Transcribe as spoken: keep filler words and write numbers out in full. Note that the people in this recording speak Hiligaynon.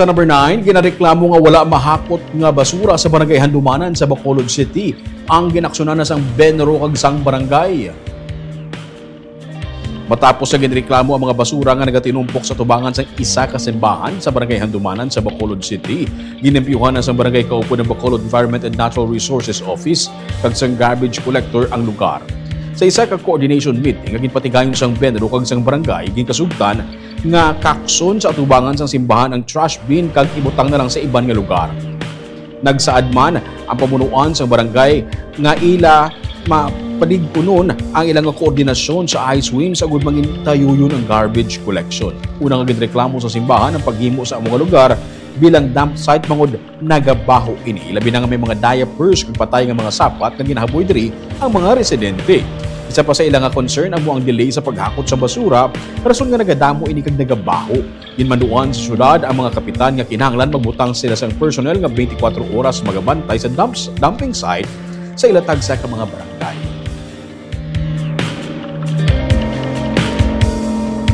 Sa number nine, ginareklamo nga wala mahakot nga basura sa Barangay Handumanan sa Bacolod City ang ginaksyonan na sang benro kag sang barangay. Matapos sa ginreklamo ang mga basura nga nagatinumpok sa tubangan sang isa ka simbahan sa Barangay Handumanan sa Bacolod City, ginimpyuhan na sang barangay kaupod ang Bacolod Environment and Natural Resources Office kag sang garbage collector ang lugar. Sa isa ka coordination meeting nga ginpatigayon sang benro kag sang barangay, ginkasugtan nga kakson sa atubangan sang simbahan ang trash bin kag ibutang na lang sa iban nga lugar. Nagsaad man ang pamunuan sang barangay nga ila mapalig-unon ang ilang koordinasyon sa ice swims agud mangin tayuyon ang garbage collection. Una nga ginreklamo sa simbahan ang paghimo sa amo nga lugar bilang dump site bangod nagabaho ini, labi na nga may mga diapers kag patay nga mga sapat nga ginahaboy diri ang mga residente. Isa pa sa ila nga concern amo ang delay sa paghakot sa basura, rason nga nagadamo ini kag nagabaho. Ginmanuan sa syudad ang mga kapitan nga kinahanglan magbutang sila sang personnel nga twenty-four oras magabantay sa dumps, dumping site sa ila tagsa ka mga barangay.